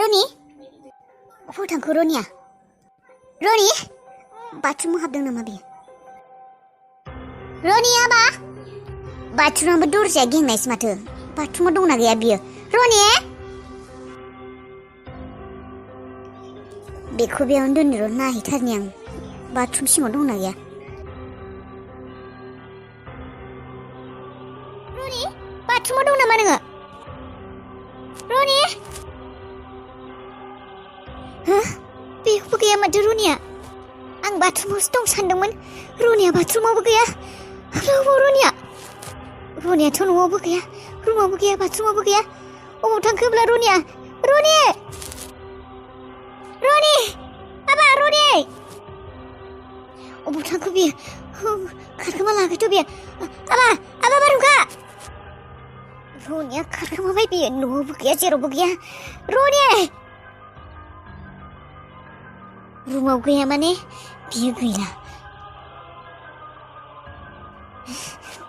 रनि अबाव थांखो रनिया रनि बाथरुमाव हाबदों नामा बियो रनि आबा बाथरुमाबो दरजाया गेंनायसो माथो बाथरुमाव दंना गैया बियो रनि बेखौ बेयावनो दोननो नायहैथारनि आं बाथरुम सिङाव दंना गैया रनि बाथरुमाव दं नामा नोङो रनि बेयावबो गैया माथो रनिया आं बाथरुमावसो दं सानदोंमोन रनिया बाथरुमावबो गैया अबाव रनियाथ' न'आवबो गैया रुमावबो गैया बाथरुमावबो गैया अबाव थांखोब्ला रनिया रनि आबा रनि अबाव थांखो बियो खारखोमा लागायथ' बियो आबा बारुंखा रनिया खारखोमाबाय बियो न'आवबो गैया जेरावबो गैया रनि रुमाव गैया माने बियो गैला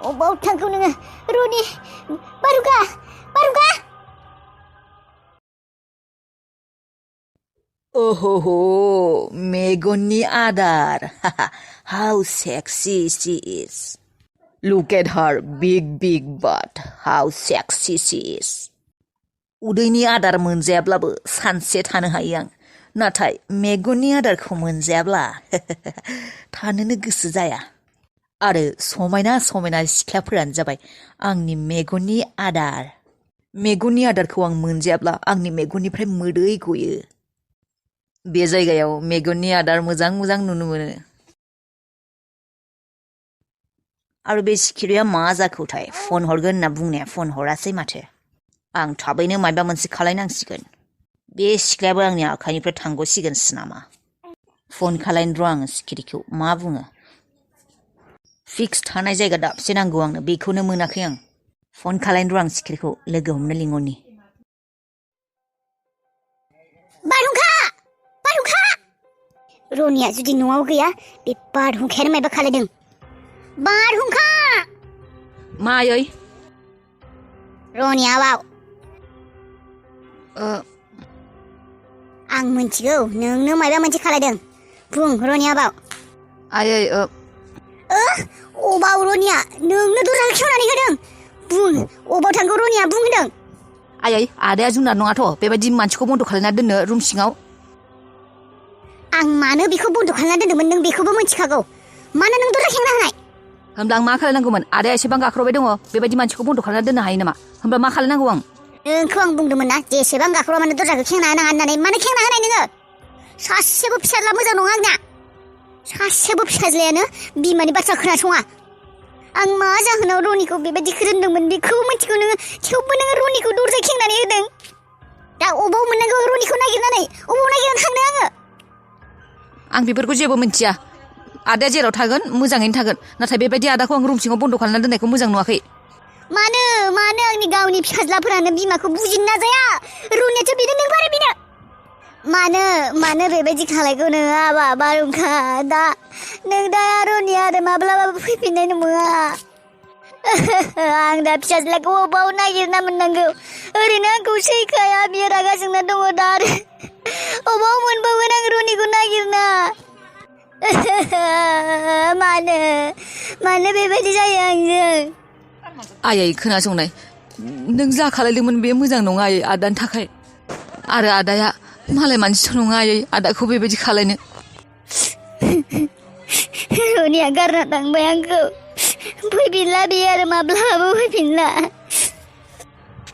अबाव थांखो नोङो रनि बारुंखा ओहो मेगननि आदार how sexy she is look at her big butt how sexy she is उदैनि आदार मोनजायाब्लाबो सानसे थानो हायो आं नाथाय मेगननि आदारखौ मोनजायाब्ला थानोनो गोसो जाया आरो समायना सिख्लाफोरानो जाबाय आंनि मेगननि आदारखौ आं मोनजायाब्ला आंनि मेगननिफ्राय मोदै गयो बे जायगायाव मेगननि आदार मोजां नुनो मोनो आरो बे सिखिरिया मा जाखोथाय फन हरगोन होनना बुंनाया फन हरासै माथो आं थाबैनो माबा मोनसे खालायनांसिगोन बे सिख्लायाबो आंनि आखाइनिफ्राय थांग'सिगोनसो नामा फन खालायनो र' आङो सिखिरिखौ मा बुङो फिक्स थानाय जायगा दाबसे नांगौ आंनो बेखौनो मोनाखै आं फन खालायनो र' आं सिखिरिखौ लोगो हमनो लिंहरनि बारहुंखा रनिया जुदि न'आव गैया बे बारहुंखायानो माबा खालायदों बारहुंखा मायै रनिया बाव आं मिन्थिगौ नोंनो माबा मोनसे खालायदों बुं रनिया बाव आयै अबाव रनिया नोंनो दरजा खेवनानै होदों बुं अबाव थांगौ रनिया बुंदों आयै आदाया जुनार नङाथ' बेबायदि मानसिखौ बन्द' खालायना दोननो रुम सिङाव आं मानो बेखौ बन्द' खालायना दोनदोंमोन नों बेखौबो मिन्थिखागौ मानो नों दरजा खेवना होनाय होमब्ला आं मा खालायनांगौमोन आदाया एसेबां गाख्रबाय दङ बेबायदि मानसिखौ बन्द' खालायना दोननो हायो नामा होमब्ला मा खालायनांगौ आं नोंखौ आं बुंदोंमोन ना जेसेबां गाख्रबा मानो दरजाखौ खेवना होनाङा होननानै मानो खेवना होनाय नोङो सासेबो फिसाज्ला मोजां नङा आंना सासेबो फिसाज्लायानो बिमानि बाथ्रा खोनासङा आं मा जाहोनाव रनिखौ बेबायदि दोनदोंमोन बेखौबो मिन्थिगौ नोङो थेवबो नोङो रनिखौ दरजा खेवनानै होदों दा अबाव मोननांगौ रनिखौ नागिरनानै अबाव नागिरनानै थांनो आङो आं बेफोरखौ जेबो मिन्थिया आदाया जेराव थागोन मोजाङैनो थागोन नाथाय बेबायदि आदाखौ आं रुम सिङाव बन्द' खालामना दोननायखौ मोजां नुवाखै मानो आंनि गावनि फिसाज्लाफोरानो बिमाखौ बुजिनो नाजाया रनियाथ' बेनो नों बारा बेनो मानो बेबायदि खालायगौ नोङो आबा बारुंखा दा रनिया आरो माब्लाबाबो फैफिननाय नङा आं दा फिसाज्लाखौ अबाव नागिरना मोननांगौ ओरैनो आंखौ सैखाया बियो रागा जोंना दङ दा आरो अबाव मोनबावगोन आं रनिखौ नागिरना मानो बेबायदि जायो आंजों आयै खोनासंनाय नों जा खालायदोंमोन बे मोजां नङा आयै आदानि थाखाय आरो आदाया मालाय मानसिथ' नङा आयै आदाखौ बेबायदि खालायनो रनिया गारना थांबाय आंखौ फैफिनला बियो आरो माब्लाबाबो फैफिनला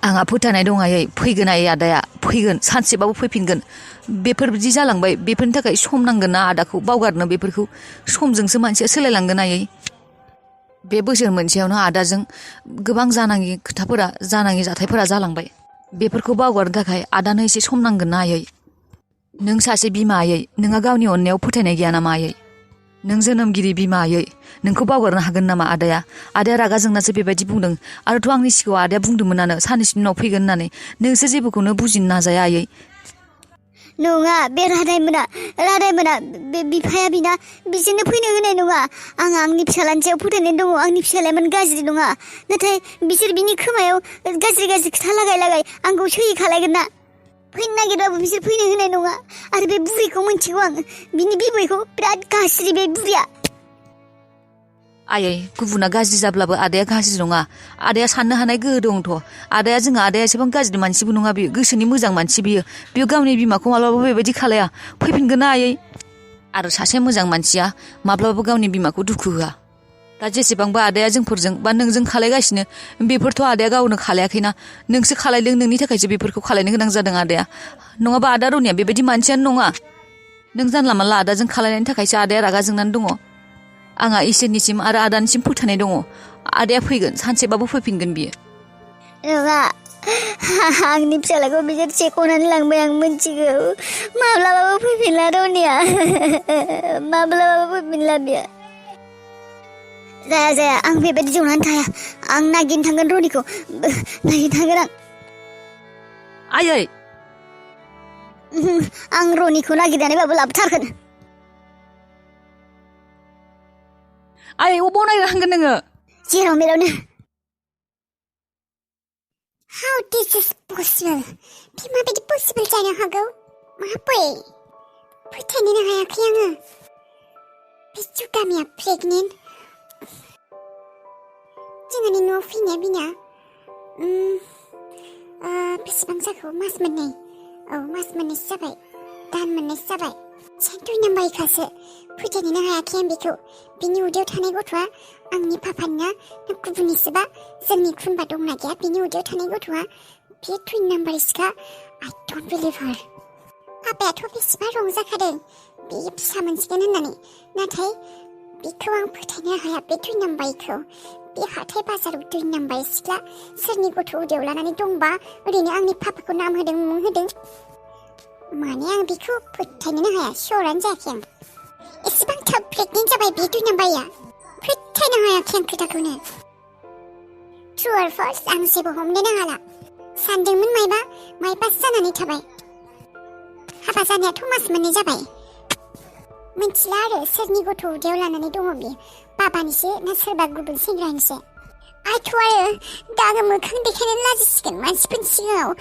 आंहा फोथायनाय दं आयै फैगोन आयै आदाया फैगोन सानसेबाबो फैफिनगोन बेफोरबायदि जालांबाय बेफोरनि थाखाय सम नांगोन ना आदाखौ बावगारनो बेफोरखौ समजोंसो मानसिया सोलायलांगोन आयै बे बोसोर मोनसेयावनो आदाजों गोबां जानाङि खोथाफोरा जानाङि जाथायफोरा जालांबाय बेफोरखौ बावगारनो थाखाय आदानो एसे सम नांगोन ना आयै नों सासे बिमा आयै नोंहा गावनि अननायाव फोथायनाय गैया नामा आयै नों जोनोमगिरि बिमा आयै नोंखौ बावगारनो हागोन नामा आदाया रागा जोंनासो बेबायदि बुंदों आरोथ' आंनि सिगाङाव आदाया बुंदोंमोनानो साननैसोनि उनाव फैगोन होननानै नोंसो जेबोखौनो बुजिनो नाजाया आयै नङा बे रादायमोना बे बिफाया बिना बिसोरनो फैनो होनाय नङा आं आंनि फिसालानि सायाव फोथायनाय दङ आंनि फिसालायामोन गाज्रि नङा नाथाय बिसोर बिनि खोमायाव गाज्रि खोथा लागाय आंखौ सैयै खालायगोन ना फैनो नागिरबाबो बिसोर फैनो होनाय नङा आरो बे बुरैखौ मिन्थिगौ आं बिनि बिबैखौ बिराद गाज्रि बे बुरैया आयै गुबुना गाज्रि जाब्लाबो आदाया गाज्रि नङा आदाया साननो हानाय गोहो दंथ' आदाया एसेबां गाज्रि मानसिबो नङा बियो गोसोनि मोजां मानसि बियो गावनि बिमाखौ माब्लाबाबो बेबायदि खालाया फैफिनगोन ना आयै आरो सासे मोजां मानसिया माब्लाबाबो गावनि बिमाखौ दुखु होआ दा जेसेबांबा आदाया जोंफोरजों बा नोंजों खालायगासिनो बेफोरथ' आदाया गावनो खालायाखैना नोंसो खालायदों नोंनि थाखायसो बेफोरखौ खालायनो गोनां जादों आदाया नङाबा आदा रनिया बेबायदि मानसियानो नङा नों जानला मानला आदाजों खालायनायनि थाखायसो आदाया रागा जोंनानै दङ आंहा इसोरनिसिम आरो आदानिसिम फोथायनाय दङ आदाया फैगोन सानसेबाबो फैफिनगोन बियो नङा आंनि फिसालाखौ बिसोर सेख'नानै लांबाय आं मिन्थिगौ माब्लाबाबो फैफिनला रनिया माब्लाबाबो फैफिनला बियो जाया आं बेबायदि जनानै थाया आं नागिरनो थांगोन रनिखौ नागिरनो थांगोन आयै आं रनिखौ नागिरनानैबाबो लाबोथारगोन आयै अबाव नागिरहांगोन नोङो जेराव मेरावनो How this is possible? बे माबायदि possible जानो हागौ माबोरै फोथायनोनो हायाखै आङो बे जुगामिया प्रेगनेन्ट जोंहानि न'आव फैनाया बिना बेसेबां जाखो मास मोननैसो जाबाय दान मोननैसो जाबाय 2 नाम्बारखासो फोथायनोनो हायाखै आं बेखौ बिनि उदैयाव थानाय गथ'आ आंनि पापानिना ना गुबुननिसोबा जोंनि खुनबा दंना गैया बिनि उदैयाव थानाय गथ'आ बे 2 नाम्बारसोखा I don't believe her पापायाथ' बेसेबा रंजाखादों बे फिसा मोनसिगोन होननानै नाथाय बेखौ आं फोथायनो हाया बे 2 नाम्बारखौ बे हाथाय बाजाराव 2 नाम्बार सिख्ला सोरनि गथ' उदैयाव लानानै दंबा ओरैनो आंनि पापाखौ नाम होदों मुं होदों माने आं बेखौ फोथायनोनो हाया सियरानो जायाखै आं एसेबां थाब प्रेगनेन्ट जाबाय बे 2 नाम्बारआ फोथायनो हायाखै आं खोथाखौनो ट्रु अर फल्स आं जेबो हमनोनो हाला सानदोंमोन मायबा जानानै थाबाय हाबा जानायाथ' मास मोननै जाबाय मिथिला आरो सोरनि गथ' उदैयाव लानानै दङ बियो बाबानिसो ना सोरबा गुबुन सेंग्रानिसो आंथ' आरो दा आङो मोखां देखायनो लाजिसिगोन मानसिफोरनि सिगाङाव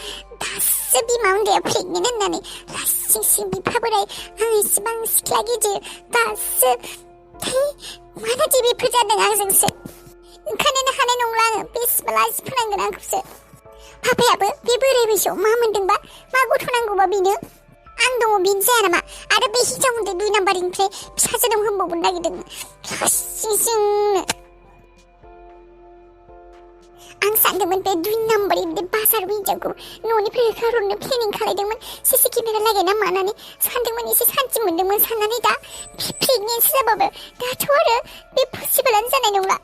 दासो बिमा उन्दैया प्रेगनेन्ट होननानै लासिं बिफा बोराय आं इसेबां सिख्ला गिदिर दासो माबायदि बेफोर जादों आंजोंसो ओंखारनोनो हानाय नंला आङो बेसेबा लाजि फोनांगोन आंखौसो पापायाबो बे बोराय बैसोआव मा मोनदोंबा मा गथ' नांगौबा बेनो आं दङ बेनो जाया नामा आरो बे हिजाव उन्दै 2 नाम्बारनिफ्राय फिसा जोनोम होबावनो नागिरदों लासिंनो आं सानदोंमोन बे 2 नाम्बारनि बे बाजाराव हिजावखौ न'निफ्राय होखारहरनो प्लेनिं खालायदोंमोन सीसी केमेरा लागायना मानानै सानदोंमोन एसे सान्थि मोन्दोंमोन साननानै दा प्रेगनेन्टसो जाबाबो दाथ' आरो बे पसिबोलानो जानाय नंला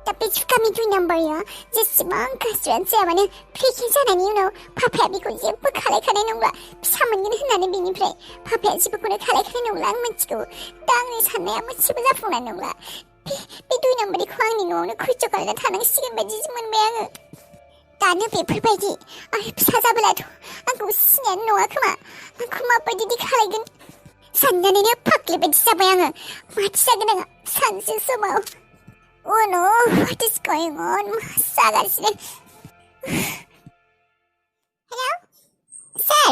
दा बे जुगामि 2 नाम्बारआ जेसेबां गाज्रियानो जाया मानो प्रेगनेन्ट जानायनि उनाव पापाया बेखौ जेबो खालायखानाय नंला फिसा मोनगोन होननानै बेनिफ्राय पापाया जेबोखौनो खालायखानाय नंला आं मिथिगौ दा आंनि साननाया मोनसेबो जाफुंनाय नंला बे 2 नाम्बारखौ आंनि न'आवनो खैज' खालायना थानांसिगोन बायदिसो मोनबाय आङो दानो बेफोरबायदि आरो फिसा जाबोलाथ' आंखौ सिनायानो नङा खोमा आंखौ माबायदि खालायगोन साननानैनो फाग्लि बायदि जाबाय आङो माथो जागोन आङो सानसे समाव Oh no, what is going on? मा जागासिनो Hello? Sir?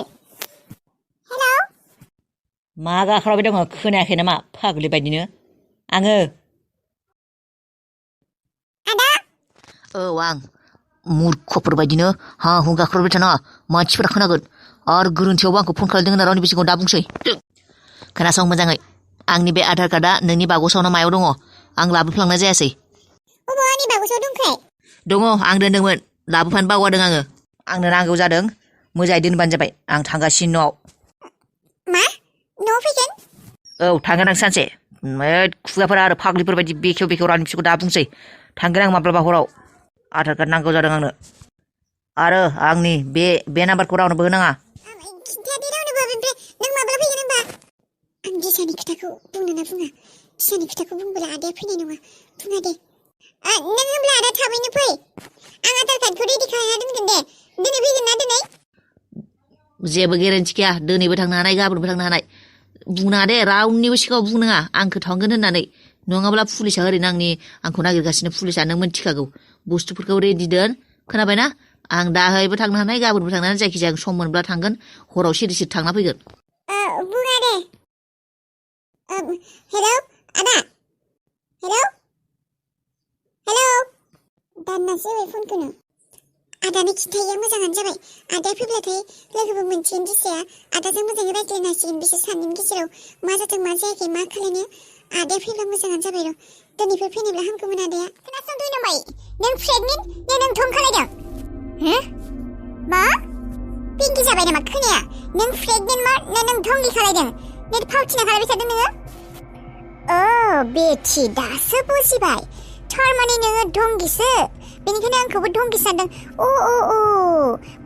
Hello? मा गाख्राबाय दङ खोनायाखै नामा फाग्लि बायदिनो आङो आदा औ आं मुर्खफोर बायदिनो हा हु गाख्राबाय थानाङा मानसिफोरा खोनागोन आरो गोरोन्थियावबो आंखौ फन खालामदों होनना रावनिबो सिगाङाव दा बुंसै खोनासं मोजाङै आंनि बे आधार कार्डआ नोंनि बागसावनो मायाव दङ आं लाबोफ्लांनाय जायासै अबाव आंनि बागसाव दंखाय दङ आं दोनदोंमोन लाबोफानो बावगारदों आङो आंनो नांगौ जादों मोजाङै दोनबानो जाबाय आं थांगासिनो न'आव मा न'आव फैगोन औ थांगोन आं सानसे खुगाफोरा आरो फाग्लिफोर बायदि बेखेव रावनि फिसौखौ दा बुंसै थांगोन आं माब्लाबा हराव आधार कार्ड नांगौ जादों आंनो आरो आंनि बे नाम्बारखौ रावनोबो होनाङा खिन्थायादे रावनोबो ओमफ्राय नों माब्ला फैगोन होनबा आं दिसानि खोथाखौ बुंनो ना बुङा दिसानि खोथाखौ बुंबोला आदाया फैनाय नङा बुङा दे नों होमब्ला आदा थाबैनो फै आं आधार कार्डखौ रेडि खालामना दोनगोन दे दिनै फैगोन ना दिनै जेबो गेरेन्टि गैया दिनैबो थांनो हानाय गाबोनबो थांनो हानाय बुंनाङा दे रावनिबो सिगाङाव बुंनाङा आंखौ थांगोन होननानै नङाब्ला पुलिसा ओरैनो आंखौ नागिरगासिनो पुलिसा नों मिथिखागौ बुस्थुफोरखौ रेडि दोन खोनाबायना आं दाहायबो थांनो हानाय गाबोनबो थांनो हानाय जायखिजाया सम मोनब्ला थांगोन हराव सिरि सिरि थांना फैगोन बुङा दे हेलौ आदा हेलौ दाननासो होबाय फनखौनो आदानो खिन्थायैया मोजाङानो जाबाय आदाया फैब्लाथाय लोगोबो मोनसिगोन दिसाया आदाजों मोजाङै रायज्लायनो हासिगोन बिसोर सानैनि गेजेराव मा जादों मा जायाखै मा खालायनो आदाया फैब्ला मोजाङानो जाबाय र' दिनैफोर फैनोब्ला हामगौमोन आदाया खोनासं दुइ नाम्बार नों प्रेगनेन्ट ना नों थं खालायदों हो मा पिंकि जाबाय नामा खोनाया नों प्रेगनेन्ट मा ना नों थंगि खालायदों नों फावथिना खालायबाय थादों नोङो बेथि दासो बुजिबाय थारमाने नोङो दंगिसो बेनिखायनो आंखौबो दंगि सानदों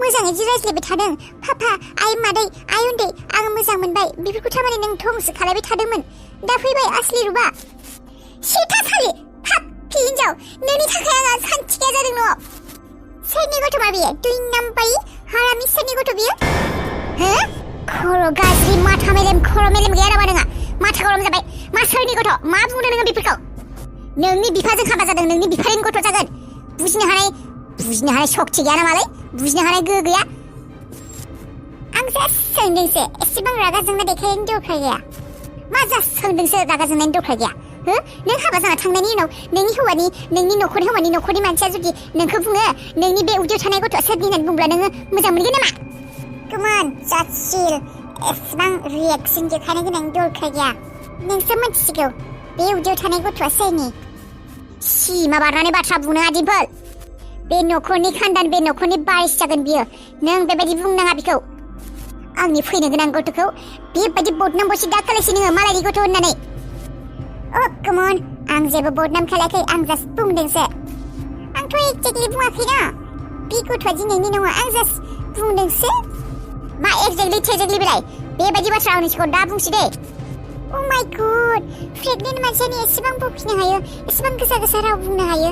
मोजाङै जि रायज्लायबाय थादों पापा आइ मादै आइ उन्दै आं मोजां मोनबाय बेफोरखौ थारमाने नों थंसो खालायबाय थादोंमोन दा फैबाय असलि रुपा सिथा सालि फापि हिन्जाव नोंनि थाखाय आंहा सान्थि गैया जादों न'आव सोरनि गथ'मा बियो दुइ नाम्बारि हारामि सोरनि गथ' बियो हो खर' गाज्रि माथा मेलेम गैया नामा नोंहा माथा गरम जाबाय मा सोरनि गथ' मा बुंदों नोङो बेफोरखौ नोंनि बिफाजों हाबा जादों नोंनि बिफानि गथ' जागोन बुजिनो हानाय सक्ति गैया नामालाय बुजिनो हानाय गोहो गैया आं जास्ट सोंदोंसो एसेबां रागा जोंना देखायनो दरखार गैया मा जास्ट सोंदोंसो रागा जोंनायनि दरखार गैया हो नों हाबा जाना थांनायनि उनाव नोंनि न'खरनि हौवानि मानसिया जुदि नोंखौ बुङो नोंनि बे उदैयाव थानाय गथ'आ सोरनि होननानै बुंब्ला नोङो मोजां मोनगोन नामा कमन जास्ट चिल एसेबां रिएक्सन देखायनो गोनां दरखार गैया नोंसो मिथिसिगौ बे उदैयाव थानाय गथ'आ सोरनि सिमा बारनानै बाथ्रा बुंनो दिम्पोल बे न'खरनि खानदान बे न'खरनि बारिस जागोन बियो नों बेबायदि बुंनाङा बिखौ आंनि फैनो गोनां गथ'खौ बेबायदि बदनाम बसि दा खालायसै नोङो मालायनि गथ' होननानै कमन आं जेबो बदनाम खालायाखै आं जास्ट बुंदोंसो आंथ' एक्जेक्टलि बुङाखैना बे गथ'आ दिनैनि नङा आं जास्ट बुंदोंसो मा एक्जेक्टलि थेजेक्टलि बेलाय बेबायदि बाथ्रा आंनि सिगाङाव दा बुंसै दे Oh my god! प्रेगनेन्ट मानसियानो एसेबां बखिनो हायो एसेबां गोसा राव बुंनो हायो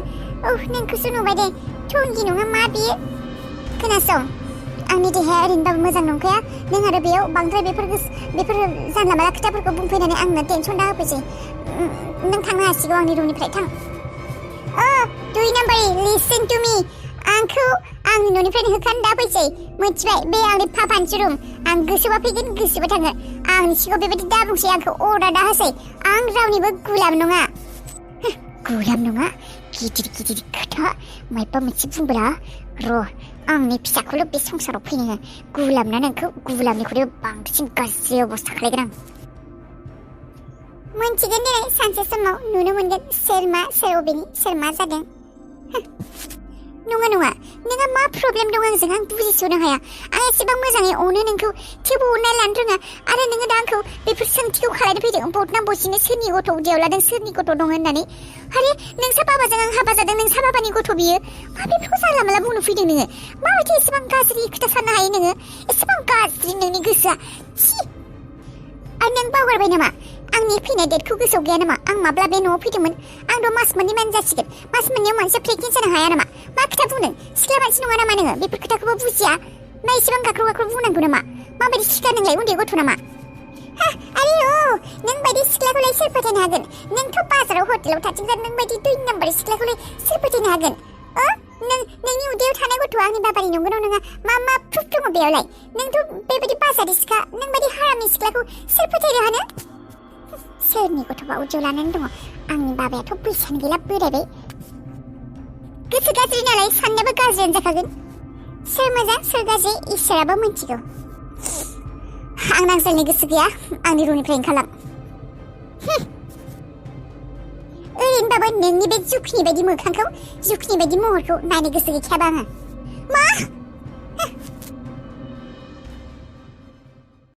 नोंखौसो नुबाय दे थंगि नङा मा बियो खोनासं आंनि देहाया ओरैनोबाबो मोजां नंखाया नों आरो बेयाव बांद्राय बेफोर जानला माला खोथाफोरखौ बुंफैनानै आंनो टेनसन दा होफैसै नों थांनो हासिगौ आंनि रुमनिफ्राय थां दुइ नाम्बार लिसन टु मी आंखौ आंनि न'निफ्रायनो होखानो दा फैसै मिथिबाय बे आंनि पापानिसो रुम आं गोसोबा फैगोन गोसोबा थांगोन आंनि सिगाङाव बेबायदि दा बुंसै आंखौ अर्डार दा होसै आं रावनिबो गुलाम नङा गिदिर खोथा मायबा मोनसे बुंब्ला र' आंनि फिसाखौल' बे संसाराव फैनो गुलामना नोंखौ गुलामनिख्रुइ बांसिन गाज्रि अबस्था खालायगोन आं मोनथिगोन दिनै सानसे समाव नुनो मोनगोन सोर अबेनि सोर मा जादों नङा नोंहा मा प्रब्लेम दं आंजों आं बुजिस'नो हाया आं एसेबां मोजाङै अनो नोंखौ थेवबो अननाय लानो रोङा आरो नोङो दा आंखौ बेफोर सोंथिखौ खालायनो फैदों बदनाम बसिनो सोरनि गथ' उदैयाव लादों सोरनि गथ' दं होननानै आरे नोंसा बाबाजों आं हाबा जादों नोंसा बाबानि गथ' बियो मा बेफोरखौ जानला माला बुंनो फैदों नोङो माबायदि एसेबां गाज्रि खोथा साननो हायो नोङो एसेबां गाज्रि नोंनि गोसोआ आरो नों बावगारबाय नामा आंनि फैनाय डेटखौ गोसोआव गैया नामा आं माब्ला बे न'आव फैदोंमोन आंथ' मास मोननैमानो जासिगोन मास मोननैयाव मानसिया प्रेगनेन्ट जानो हाया नामा मा खोथा बुंदों सिख्ला मानसि नङा नामा नोङो बेफोर खोथाखौबो बुजिया ना एसेबां गाख्रु बुंनांगौ नामा माबायदि सिख्ला नोंलाय उन्दै गथ' नामा नों बायदि सिख्लाखौलाय सोर फोथायनो हागोन नोंथ' बाजाराव हटेलाव थाथिंग्रा नों बायदि दुइ नाम्बार सिख्लाखौलाय सोर फोथायनो हागोन नोंनि उदैयाव थानाय गथ'आ आंनि बाबानि नंगौना नङा मा प्रुफ दङ बेयावलाय नोंथ' बेबायदि बाजारि सिख्ला नों बायदि हारामि सिख्लाखौ सोर फोथायनो हानो सोरनि गथ'बा उदैयाव लानानै दङ आंनि बाबायाथ' बैसोआनो गैला बोरायबाय गोसो गाज्रि नालाय साननोबो गाज्रियानो जाखागोन सोर मोजां सोर गाज्रि इसोराबो मिथिगौ आं नांज्लायनो गोसो गैया आंनि रुमनिफ्राय ओंखारलां ओरैनोबाबो नोंनि बे जुखनि बायदि मोखांखौ जुखनि बायदि महरखौ नायनो गोसो गैखायाबा आङो मा